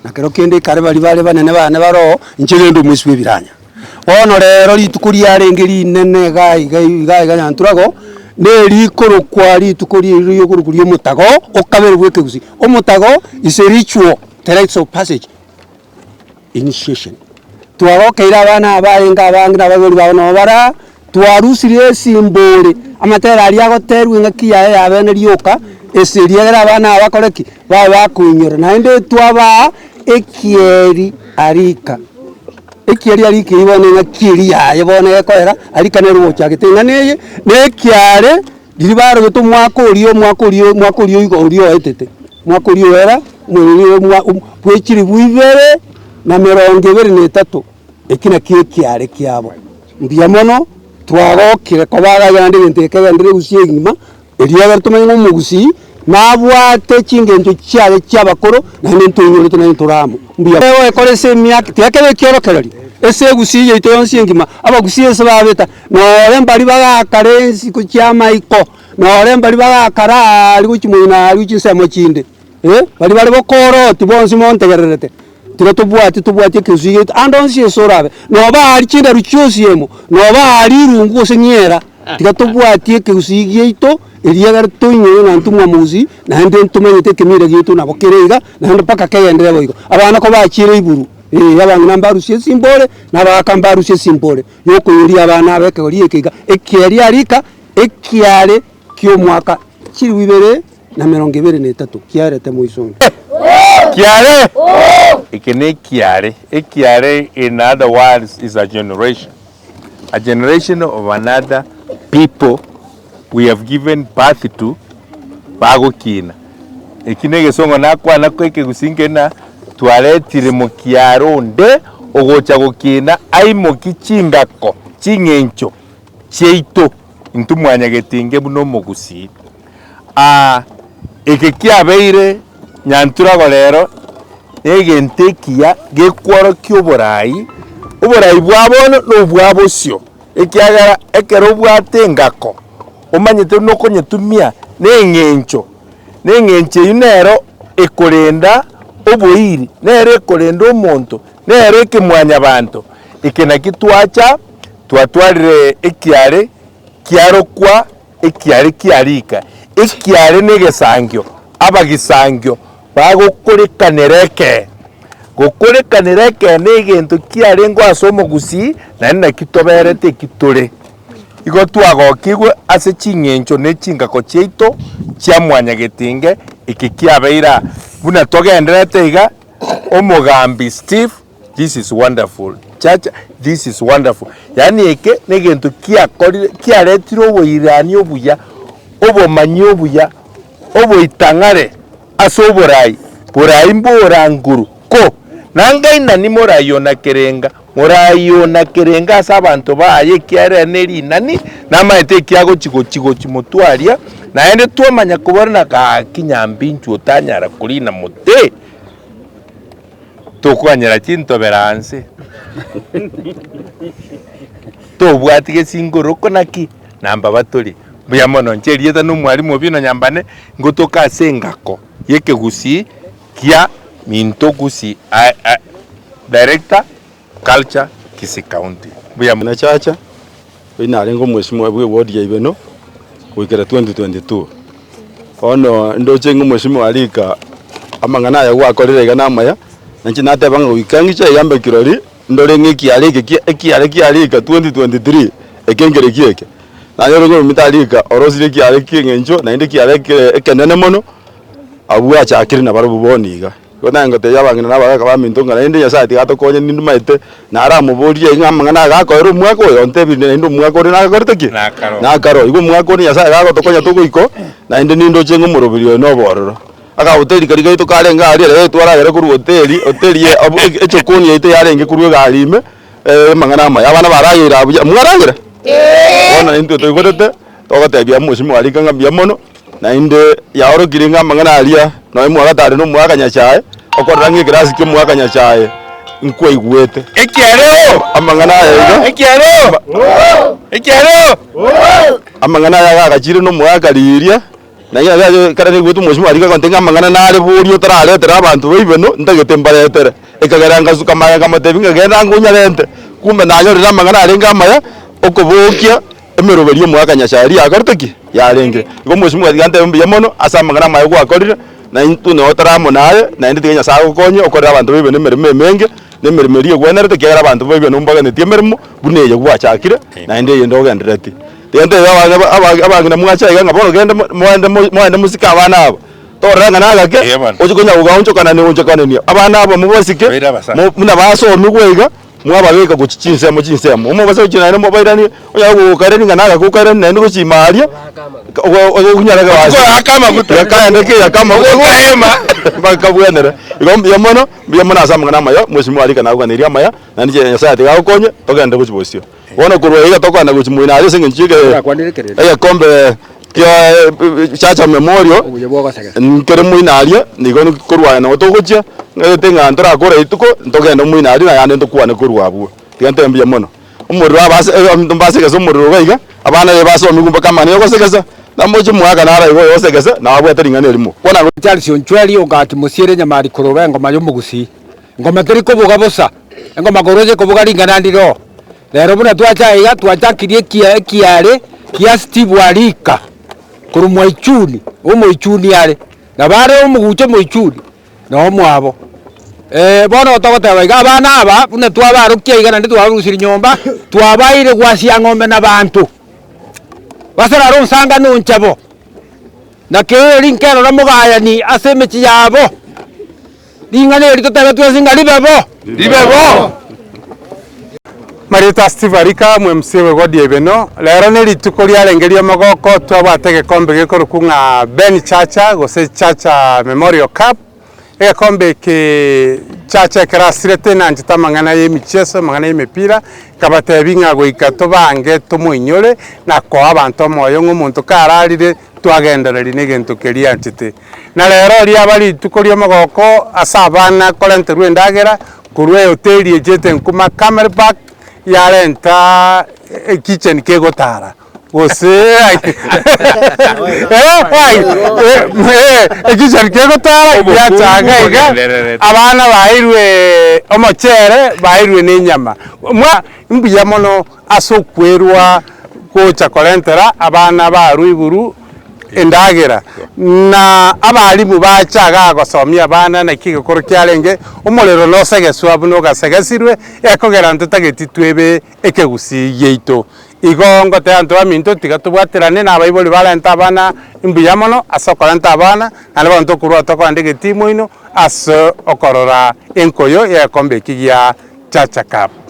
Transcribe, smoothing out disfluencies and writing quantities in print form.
Na kero kende ekare baria bare banene bane baroo, inche rende omoisia bw'ebiranya. Bono rero rituko riarenge rinene iga iga iga iga Nyanturago, na erikorokwa rituko riria riokorokwa ria omotago okabere bwa ekegusii. Omotago is a ritual, the rites of passage, initiation. Twagokeire abana aba barenge abange na abaibori babo nabo bare aa, twarusirie esimbore, amatera aria agoterwa engaki yaye ya bene rioka, ase eria abana aba bakore ki? Babe bakoinyora. Naende twabaa ekieri arika. Ekieri arika eyio bono engaki eria yaye bono egekoera, arika nere ogochagete eng'ana eye, na ekiare riria barogete omwaka oria omwaka oria omwaka oria oigo oria oetete, omwaka oria oera, bwa chilifu ibere na emerongo ebere na etato, eki nakio ekiare kiabo. Mbuya mono, twagokire koba iga naende egento eke kegenderere gusii engima, Erio tomanye ng'a omogusii nabwate chingencho chiaye chi'abakoro, naende ntoinyorete naende ntore amo. Mbuya goekora ase emiaka, tiga kebe ekiorokererio ase egusii yaito yonsi engima, abagusii ase babeta, nore mbaria bagakara ensiko chi'amaiko, nore mbaria bagakara aaria gochia moino aaria gochia chinsemo chinde, eh, baria bare bokoroti bonsi montegererete. Tiga tobwati tobwati ekegusii giaito ande onsi ase orabe, noba aria chindaru chionsi emo, noba aria irungu gose ng'era, tiga tobwati ekegusii giaito erio egere toinyore ng'a intwe mwamogusii, naende ntomanyete ekemira giaito nabo kere iga, naende mpaka kegenderere boigo. Abana kobachiire iburu, eh, abang'ina mbarusie esimbore, na abagaka mbarusie esimbore, ya okoiyoria abana aba ekegori eke iga, ekiaria rika, ekiare kia omwaka chilifu ibere. na 23 kiarete moisonde. Kiare! Eke nekiare. Ekiare in other words is a generation. A generation of another people we have given birth to bagokina. Eki negesongo nakwana ko ekegusii nkeri na twaretire mokiare onde ogocha gokina aimokie chingako ching'encho chiaito intwe mwanyagetinge buna omogusii. Aa, eke kiabeire nyanturago rero negento ekiya gekworokia oborai, oborai bwa bono na obwa bosio, ekiagera ekero obwate engako omanyete buna okonyetumia na eng'encho, na eng'encho eywo nero ekorenda oboiri, nero ekorenda omonto, nero ekemwanyabanto. Eke nakio twacha twatwarire ekiare kiarokwa. Ekiare kiarika, ekiare negesangio, abagisangio bagokorekanera ekee. Gokorekanera ekee negento kiarengeo ase omogusii, naende naki toberete eki tore. Igo twagokigwe ase ching'encho ne chingako chiaito chia mwanyagetinge, eke kiabeire aa. Buna togendererete iga, omogambi Steve. This is wonderful chacha this is wonderful yaani eke negento kiakorire kiaretire oboirani obuya, obomanyi obuya, oboitang'are ase oborai, borai mbora nguru ko nangainani morai ona kerenga, morai ona kerenga ase abanto baye ekiagera ere ne rinani, namaete eki agochi gochi gochi motwe aria, naende twamanya kobora na gaki nyambinchu otanyara korina mote. Tokwanyera chintobera nse, tobwati gesingoroko naki? Nambaba tore. Mbuya mono, inche erieta na omwalimu Obino Nyambane, ngotoka ase engako y'ekegusii kia Minto Gusii Director Culture Kisii County. Mbuya mono. Buna Chacha, oyio narenge omweshimiwa bwe eward ya Ibeno goikera 2022. Bono ndoche ng'a omweshimiwa Arika amang'ana aya gwakorire iga namaya, na inche nateba ng'a goika ng'iche iga mbe kirori, ndore ng'a ekiara eke kia ekiara kia Arika 2023 eke nkereki eke. Nanyora ng'a ominto Arika orosirie ekiara ki'eng'encho naende ekiara eke ekenene mono, abwo achakire nabarobwo bono iga. Igo naye ngotebia abang'ina na abagaka baminto ng'a naende Nyasaye tiga atokonye ninde maete, naramoborie ng'a amang'ana aya gakoera omwaka oyo, ontebirie naende omwaka onde nagakorete ki? Nakaro. Nakaro. Igo omwaka onde Nyasaye gagotokonya togoika oo, naende nindoche ng'a omoroberi oyo nobororo. Akahoteli karia gaito karenge aria, rero twaragera korwa hoteli, hoteli ye abwo echokoni yaito yarenge korwa egari ime, amang'ana amaya. Abana barageire abwo buya, mwaragera? Bono intwe toigotete, togotebia omosimo arike ng'a mbuya mono. Naende yaorokirie ng'a amang'ana aria nonya omwaka tari na omwaka Nyasae, okorora ng'a ekerasi kia omwaka Nyasae nkwaigwete. Ekiareo! Amang'ana aya iga, Ekiareo! Ekiareo! amang'ana aya agachire na omwaka riria. Na inche nabo ekero naigwete omweshimiwa aria agontebia ng'a amang'ana nare boria otararetera abanto baibeno, ntagete mbaretere. Ekagera ngasuka magega nkamotebia ng'a genda ango onyarente, kumbe nanyorire amang'ana arenge amaya, okobokia emeroberio y'omogaka Nyasae riria yakorete ki? Yarenge. Igo omweshimiwa tiga ntebe mbuya mono ase amang'ana amaya gwakorire, na intwe noo tore amo naye, naende tiga Nyasae agokonye okorere abanto baibeno emeremo emenge, na emeremo eria egwenerete ekiagera abanto baibeno mbaganetie emeremo buna eye gwachakire, naende eyende ogenderereti. Tiga ntebie abana abang'ina mwache aiga ng'a bono genda moende moende mosike abana aba, torora ng'a nagake, Eeh bono. oche konya gogaonchokanania goonchokanania, abana aba mobasike, Baire abasani. mo buna basomigwe iga, mwababeka gochia chinsemo chinsemo, omobase gochia naende mobairanie, onyare gokairania ng'a nagake okairanie naende gochia ime aria, onyare Okoyaka amaguta. Yakaende ki yaka amaguta. Okaema. Bakabwenere. Igo mbuya mono, mbuya mono ase amang'ana amaya, mweshimiwa Arika nagokaneria amaya, naende inche Nyasaye tiga agokonye, togende gochia bosio. Bono korwa iga tokogenda gochia moino aria ase eng'encho y'egekombe kia Chacha Memorial, nkere moino aria, nigo korwa aye nabo togochia, ng'agete ng'a ntorakore rituko, ntogende moino aria naende ntokwane korwa abwo. Tiga ntebe mbuya mono. Omorero abase mbasegese omorero iga iga, abana eye basomigwe mpaka amang'ana ya ogosegesa, namoche mwakane ara igo oyosegese, nababwate ring'ana erimo. Bono. Charles Onchweri Ongaki Mosiere Nyamari Koroba Engoma y'Omogusii Engoma teri koboga bosa, engoma korwa ase ekoboga ring'ana ndire oo. Rero buna twacha aiga twachakirie ekia ekiare kia Steve Arika korwa Mwaichuni, omoichuni are, nabo are omogucha omoichuni, na omwabo. Bono togoteba iga abana aba buna twabarokia iga naende twabarusirie nyomba, twabaeire gwasia ng'ombe na abanto, basarare onsangane onchabo, na keri nkerora mogayani ase emechie yabo. Ring'ana eri totebe twensi ng'a ribe bo. Ribe bo. Marieta Steve Arika, Omwemca bwe ward ya Ibeno, Rero nerituko riarenge ri'omogoko twabwate egekombe gekorokwa ng'a Ben Chacha gose Chacha Memorial Cup. Egekombe eke Chacha ekero asirete nanchete amang'ana y'emicheso, amang'ana y'emepira, nkabatebia ng'a goika tobange tomoinyore na koa abanto omoyo ng'a omonto kararire twagendereria na egento keria anchete. Na rero riaba rituko ri'omogoko ase abana korenterwa endagera korwa ehoteli echete nkuma Camel Park yarenta ekitchen kegotara gose ekitchen kegotara giachaga iga abana bairwe omochere bairwe na enyama. Mwa mbuya mono ase okwerwa gocha korentera abana barwe iguru endagera, na abalimu bacha igaa gosomia abana naki egekoro kiarenge, omorero nosegeswa buna ogasegesirwe, ekogera ntotageti twebe ekegusii giaito. Igo ngoteba abanto baminto tiga tobwaterane na abaibori barente abana mbuya mono ase okorenta abana, naende bono tokorwa tokogenda egetii moino ase okorora enkoyo y'egekombe eki gia Chacha Cup.